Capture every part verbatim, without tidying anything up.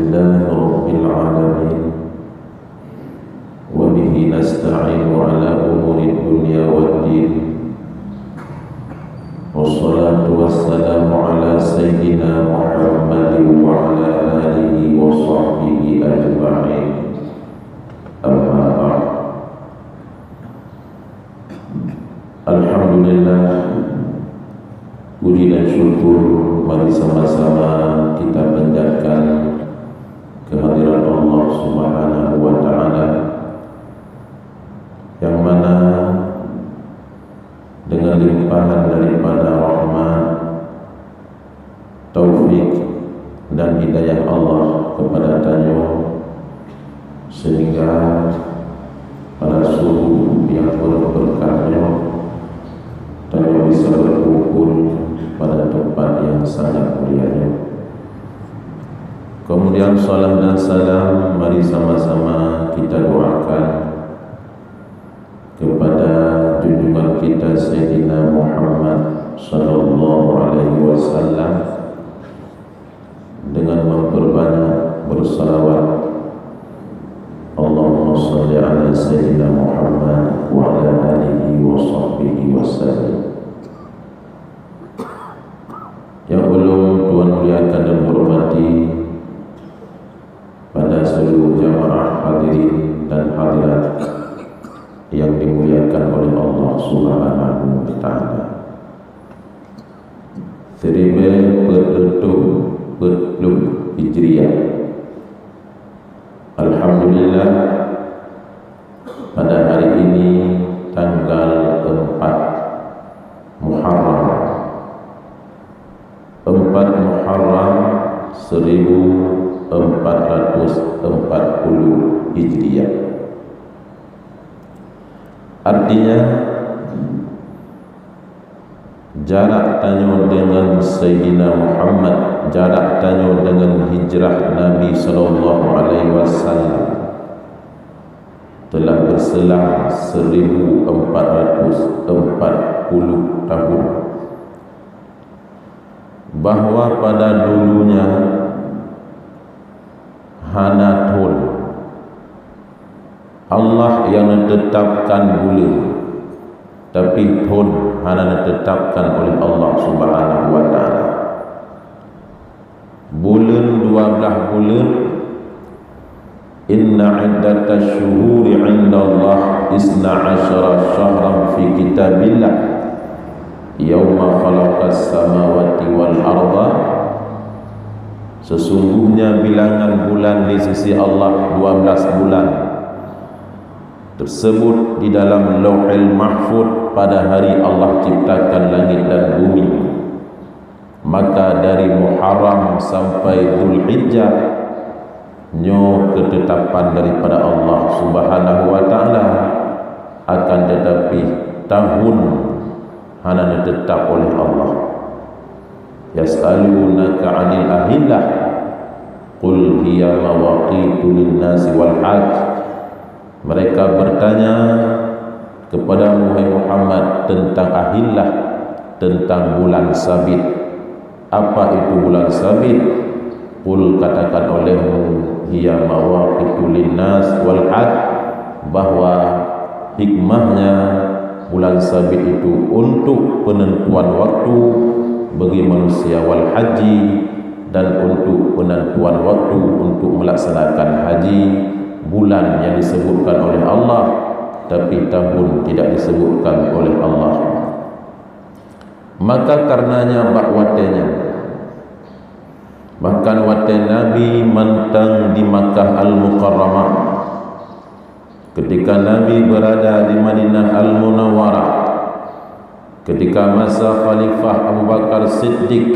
لله رب العالمين، وبه نستعين على أمور الدنيا والدين. والصلاة والسلام على سيدنا محمد وعلى آله وصحبه أجمعين. أما بعد. Alhamdulillah, puji dan syukur mari sama-sama kita panjatkan kehadirat Allah Subhanahu wa Ta'ala, yang mana dengan limpahan daripada rahmat, taufik dan hidayah Allah kepada tanyoe, sehingga pada subuh yang penuh berkah nyoe, tanyoe bisa berkumpul pada tempat yang sangat mulia nyoe. Kemudian salam dan salam mari sama-sama kita doakan kepada junjungan kita Sayyidina Muhammad sallallahu alaihi wasallam dengan memperbanyak bersalawat. Allahumma salli ala Sayyidina Muhammad wa ala alihi wa sahbihi wa sallim. Yang ulôn tuan muliakan dan hormati, pada seluruh jamaah hadirin dan hadirat yang dimuliakan oleh Allah Subhanahu wa Ta'ala. Siribée peuet reutôh peuet ploh Hijriah. Alhamdulillah, pada hari ini tanggal empat Muharram. Empat Muharram seribu empat ratus empat puluh Hijriah. Artinya, jarak tanyoe dengan Sayyidina Muhammad, jarak tanyoe dengan hijrah Nabi sallallahu alaihi wasallam telah berselang seribu empat ratus empat puluh tahun. Bahwa pada dulunya hana thon. Allah yang menetapkan buleuen, tapi thon hana ditetapkan oleh Allah Subhanahu wa Ta'ala. Buleuen dua blaih buleuen, "Inna iddatasy syuhuri 'indallahi isna asyara syahran fi kitabillah, yauma khalaqas samawati wal arda." Sesungguhnya bilangan bulan di sisi Allah dua belas bulan, tersebut di dalam Lauhil Mahfuz pada hari Allah ciptakan langit dan bumi. Maka dari Muharram sampai Zulhijjah, nyoe ketetapan daripada Allah Subhanahu wa Ta'ala, akan tetapi tahun hana ditetap oleh Allah. "Yas'alunaka 'anil ahillah, qul hiya mawaqitu lin-nasi wal hajj." Mereka bertanya kepadamu, hai Muhammad, tentang ahillah, tentang bulan sabit. Apa itu bulan sabit? Qul, katakan olehmu, hiya mawaqitu linnas wal hajj, bahwa hikmahnya bulan sabit itu untuk penentuan waktu bagi manusia wal haji, dan untuk penentuan waktu untuk melaksanakan haji, bulan yang disebutkan oleh Allah, tapi tahun tidak disebutkan oleh Allah. Maka karenanya bak watée nyan, bahkan watée Nabi mantong di Makkah Al-Mukarramah, ketika Nabi berada di Madinah Al-Munawwarah, ketika masa Khalifah Abu Bakar Siddiq,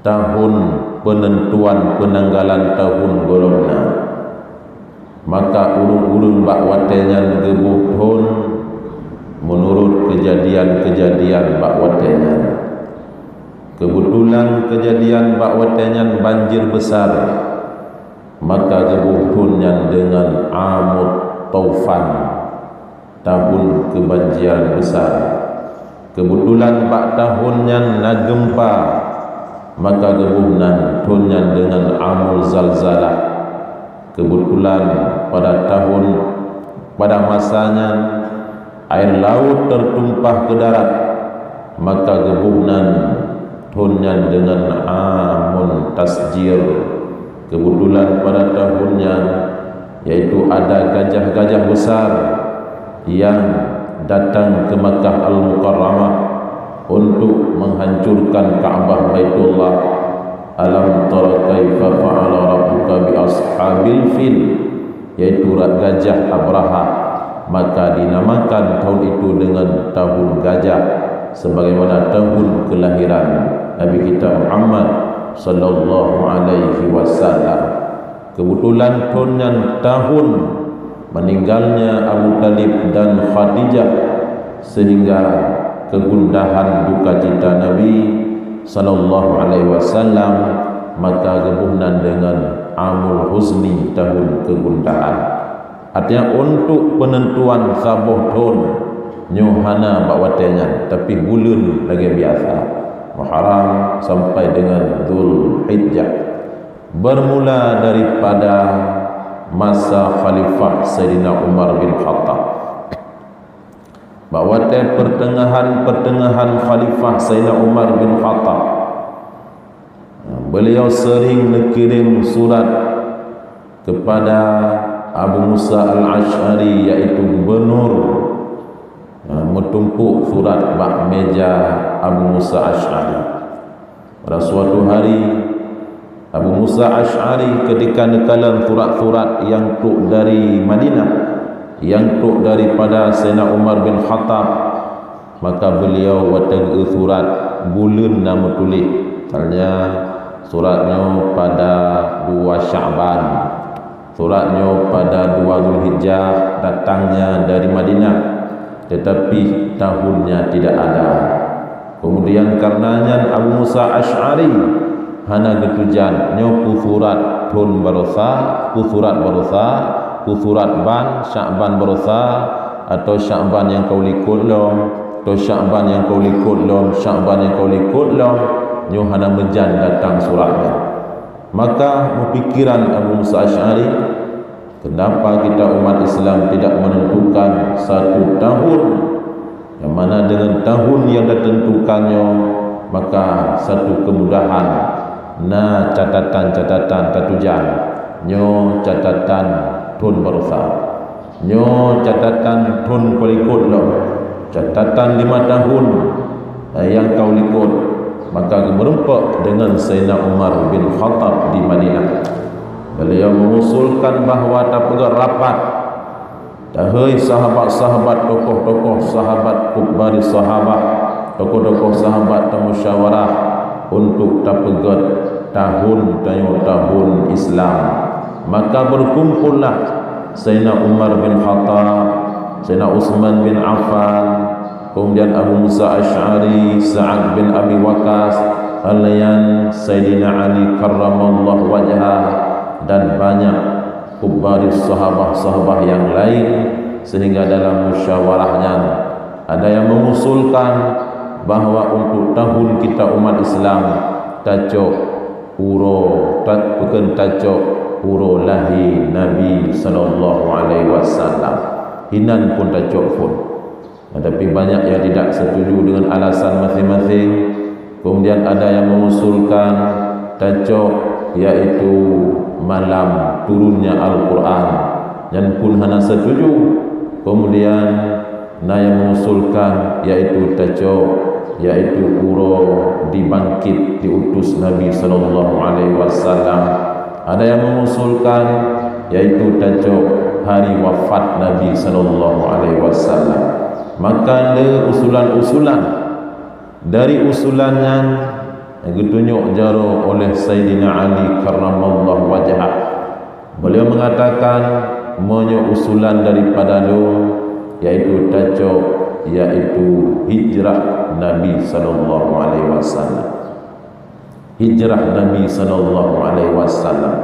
tahun penentuan peunanggalan tahun gohlom na. Maka ureuëng-ureuëng bak watée nyan geuboh thon meunurot keujadian-keujadian bak watée nyan. Keubeutulan keujadian bak watée nyan banjir beusar, maka geuboh thon nyan deungon Amut Taufan, tahun keubanjiran beusar. Keubeutulan bak tahun nyan na geumpa, maka geuboh nan thon nyan deungon Amul zalzalah. Kebetulan pada tahun, pada masa nyan, air laut tertumpah ke darat, maka geuboh nan thon nyan deungon amun tasjir. Kebetulan pada tahun nyan, yaitu ada gajah-gajah besar yang datang ke Makkah Al-Mukarramah untuk menghancurkan Ka'bah Baitullah. Alam tara kaifa fa'ala rabbuka bi ashabil fil, yaitu rak gajah Abrahah. Maka dinamakan tahun itu dengan tahun gajah, sebagaimana tahun kelahiran Nabi kita Muhammad sallallahu alaihi wasallam. Kebetulan thon nyan tahun meninggalnya Abu Talib dan Khadijah, sehingga kegundahan duka cita Nabi sallallahu alaihi wasallam, maka geuboh nan deungon Amul Huzni, tahun kegundahan. Artinya, untuk penentuan saboh thon nyoe hana bak watée nyan, tapi buleuen lagée biasa, Muharram sampai dengan Zulhijjah. Bermula daripada masa Khalifah Saidina Umar bin Khattab. Bak watée pertengahan-pertengahan Khalifah Saidina Umar bin Khattab, beliau sering neukirim surat kepada Abu Musa Al-Asy'ari, yaitu gubernur, meutumpok surat bak meja Abu Musa Asy'ari. Pada suatu hari, Abu Musa Asy'ari ketika neukalon surat-surat nyang trok dari Madinah, nyang trok daripada Saidina Umar bin Khattab, maka beliau watée geu surat buleuen na meutuléh. Misalnya, surat nyoe pada dua Sya'ban. Surat nyoe pada dua Zulhijjah, datangnya dari Madinah, tetapi tahunnya tidak ada. Kemudian karena nyan Abu Musa Asy'ari hana geutujan, nyoe peue surat thon barosa, peue surat barosa, peue surat ban, Sya'ban barosa, atau Sya'ban nyang ka likot lom, atau Sya'ban nyang ka likot lom, Sya'ban nyang ka likot lom, nyoe hana meujan datang surat nyan. Maka, beupikiran Abu Musa Asy'ari, kenapa kita umat Islam tidak menentukan satu tahun, yang mana dengan tahun yang ditentukan nyoe, maka satu kemudahan, na catatan-catatan tatujan, nyoe catatan thon barosa. Nyoe catatan thon ka likot lom, catatan lima tahun, eh, nyang ka likot, maka geumeureumpok deungon Saidina Umar bin Khattab di Madinah. Beliau mengusulkan bahwa tapeugét rapat, tahôi sahabat-sahabat, tokoh-tokoh sahabat, kubari sahabat, tokoh-tokoh sahabat tamusyawarah untuk tapeugét tahun tanyoe tahun Islam. Maka berkumpullah Saidina Umar bin Khattab, Saidina Utsman bin Affan, kemudian Abu Musa Asy'ari, Sa'ad bin Abi Waqqas, kemudian Saidina Ali karramallahu wajhah, dan banyak kubari sahabat-sahabat yang lain, sehingga dalam musyawarah nyan ada yang mengusulkan bahwa untuk tahun kita umat Islam tacok uroe, ta-, bukan tacok uroe lahé Nabi sallallahu alaihi wasallam. Hinan pun tacok phon. Tetapi banyak yang tidak setuju dengan alasan masing-masing. Kemudian ada yang mengusulkan tacok, yaitu malam turunnya Al-Quran. Nyan pun hana setuju. Kemudian na yang mengusulkan, yaitu tacok, yaitu uroe dibangkit, diutus Nabi sallallahu alaihi wasallam. Ada yang mengusulkan, yaitu tacok hari wafat Nabi sallallahu alaihi wasallam. Maka le usulan-usulan. Dari usulan nyan geutunyok jaroe oleh Saidina Ali karramallahu wajhah. Beliau mengatakan, meunyoe usulan daripada lôn, yaitu tacok, yaitu hijrah Nabi sallallahu alaihi wasallam. Hijrah Nabi sallallahu alaihi wasallam.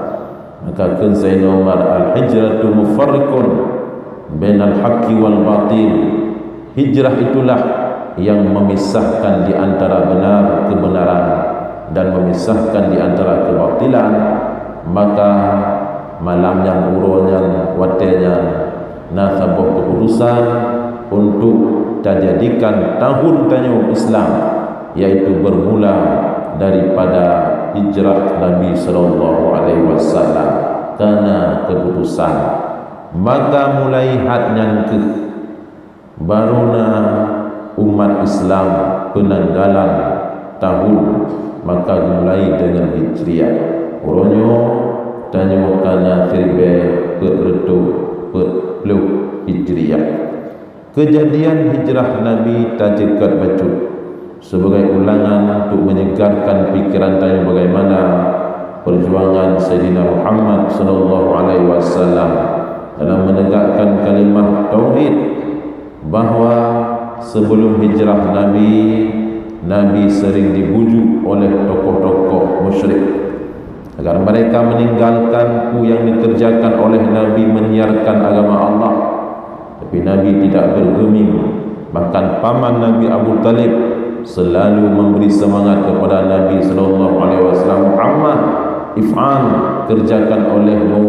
Maka kheun Saidina Umar, "Al-hijratu mufarriqun bainal haqqi wal batil." Hijrah itulah yang memisahkan di antara benar kebenaran dan memisahkan di antara kebatilan. Maka malam nyan, uroe nyan, watée nyan na saboh keuputusan untuk tajadikan tahun tanyoe Islam, yaitu bermula daripada hijrah Nabi sallallahu alaihi wasallam. Kana keuputusan. Maka mulai hat nyan keuh baru na umat Islam peunanggalan tahun, maka mulai deungon Hijriah. Uroe nyoe tanyoe kana siribée peuet reutôh peuet ploh Hijriah. Keujadian hijrah Nabi taceukot bacut sebagai ulangan untuk menyegarkan pikiran tanyoe bagaimana perjuangan Saidina Muhammad sallallahu alaihi wasallam dalam menegakkan kalimah tauhid, bahwa sebelum hijrah Nabi, Nabi sering dibujuk oleh tokoh-tokoh musyrik agar mereka meninggalkan peue yang dikerjakan oleh Nabi menyiarkan agama Allah. Tapi Nabi tidak bergeming. Bahkan paman Nabi Abu Thalib selalu memberi semangat kepada Nabi sallallahu alaihi wasallam, "Muhammad, if'al, kerjakan olehmu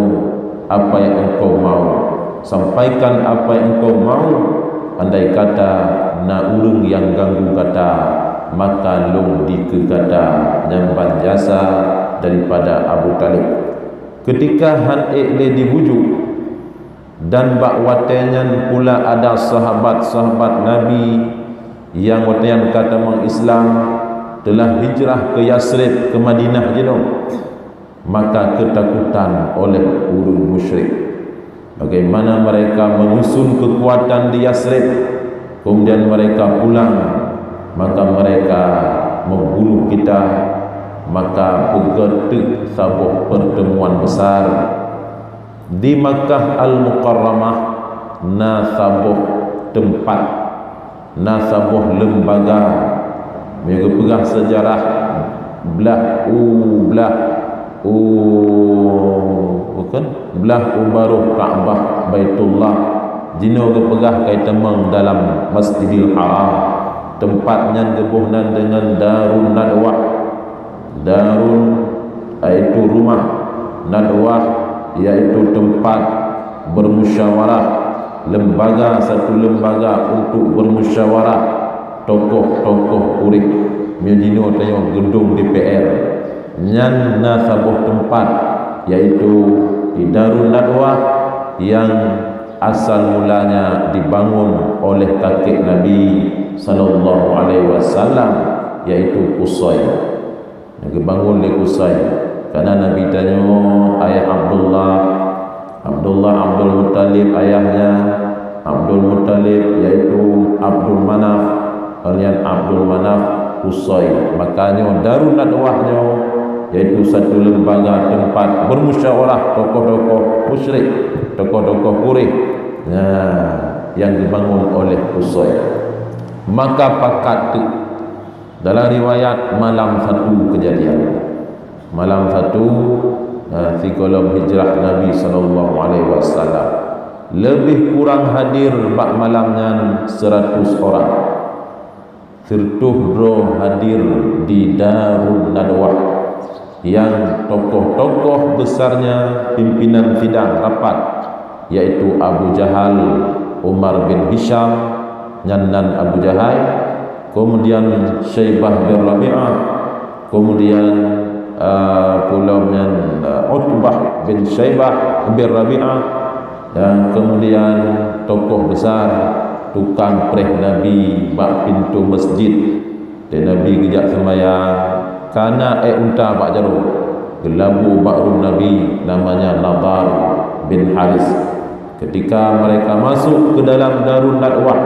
apa yang engkau mau. Sampaikan apa yang engkau mau. Andai kata na ureuëng nyang ganggu gata, maka lôn dikeue gata." Nyan ban jasa daripada Abu Thalib. Ketika han ék lé dibujuk, dan bak watée nyan pula ada sahabat-sahabat Nabi nyang watée nyan ka tamong Islam, telah hijrah ke Yasrib, ke Madinah jinoe, maka keutakutan oleh ureuëng musyrik. Bagaimana mereka menyusun kekuatan di Yasrib, kemudian mereka pulang, maka mereka membunuh kita, maka peugét teuk saboh pertemuan besar. Di Makkah Al-Mukarramah na saboh teumpat, na saboh lembaga. Meunyoe geupeugah seujarah, blah u, blah u, bukon, blah u barôh Ka'bah Baitullah, jinoe geupeugah ka itamong dalam Masjidil Haram. Teumpat nyan geuboh nan deungon Darun Nadwah. Darun, yaitu rumah, nadwah, yaitu tempat bermusyawarah, lembaga, satu lembaga untuk bermusyawarah tokoh-tokoh Quraisy. Meunyoe jinoe tanyoe gedung D P R. Nyan na saboh tempat, yaitu di Darun Nadwah yang asal mulanya dibangun oleh kakek Nabi sallallahu alaihi wasallam, yaitu Qusay. Geubangun lé Qusay. Karena Nabi tanyoe ayah Abdullah, Abdullah Abdul Muttalib ayahnya, Abdul Muttalib yaitu Abdul Manaf, kalian Abdul Manaf Qusay. Makanya Darun Nadwah nyoe yaitu satu lembaga tempat bermusyawarah tokoh-tokoh musyrik, tokoh-tokoh Quraisy. Nah, yang dibangun oleh Qusay. Maka pakat teuk dalam riwayat malam satu kejadian. Malam satu, eh, sigohlom hijrah Nabi sallallahu alaihi wasallam. Lebih kurang hadir bak malam nyan seratus orang. Seratus droe hadir di Darun Nadwah. Yang tokoh-tokoh besarnya pimpinan sidang rapat, yaitu Abu Jahal, Umar bin Hisham, nyan nan Abu Jahal, kemudian Syaibah bin Rabi'ah, kemudian, eh, pulom nyan, eh, Utbah bin Syaibah bin Rabi'ah, dan kemudian tokoh besar, tukang preh Nabi bak pintoe masjid. Dan Nabi geujak seumayang, kana ék unta bak jaroe, geulabu bak rueng Nabi, namanya Nadhar bin Haris. Ketika mereka masuk ke dalam Darun Nadwah,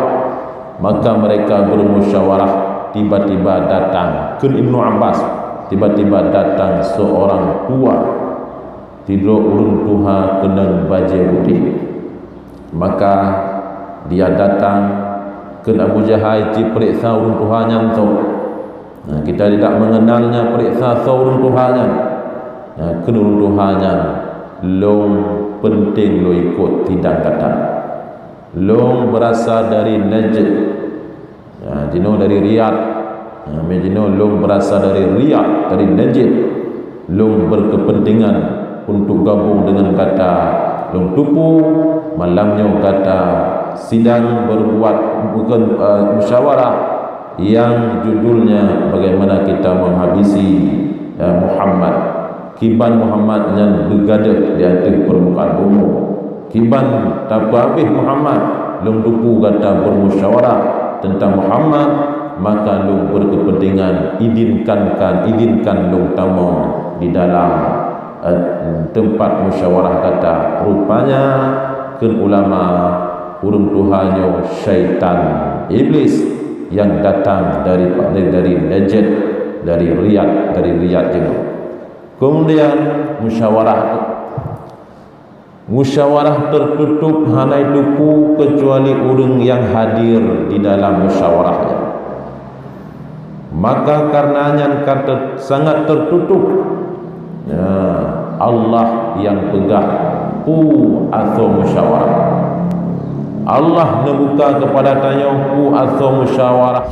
maka mereka bermusyawarah, tiba-tiba datang, kheun Ibnu Abbas, tiba-tiba datang seorang tua, sidroe ureuëng tuha keunong bajée putéh. Maka dia datang, kheun Abu Jahal, "Ci peuriksa ureuëng tuha nyan soe." Nah, kita tidak mengenalnya, peuriksa soe ureuëng tuha nyan. Nah, kheun ureuëng tuha nyan, "Lôn peunteng lôn ikot sidang gata. Lôn berasal dari Najd." Ya, jinoe dari Riyadh. Ya, mé jinoe lôn berasal dari Riyadh, dari Najd. Lôn berkepentingan untuk gabung dengan gata lôn tupu. Malam nyoe gata sidang berbuat, bukan, eh, musyawarah yang judulnya bagaimana kita menghabisi, eh, Muhammad. Kiban Muhammad nyan beugadôh di ateueh peurmukaan bumoe. Kiban tapeuhabéh Muhammad, lôn tupu gata bermusyawarah tentang Muhammad, maka lôn berkepentingan izinkan, kan, izinkan lôn tamong di dalam, eh, tempat musyawarah gata. Rupanya kheun ulama, ureuëng tuha nyoe syaitan, iblis yang datang dari, dari, dari Najd, dari Riyadh, dari Riyadh jinoe. Kemudian musyawarah, musyawarah tertutup hana tupu kecuali ureuëng yang hadir di dalam musyawarah nyan. Maka karena nyan ka ter-, sangat tertutup, ya, Allah yang peugah peue asoe musyawarah. Allah neubuka kepada tanyoe peue asoe musyawarah.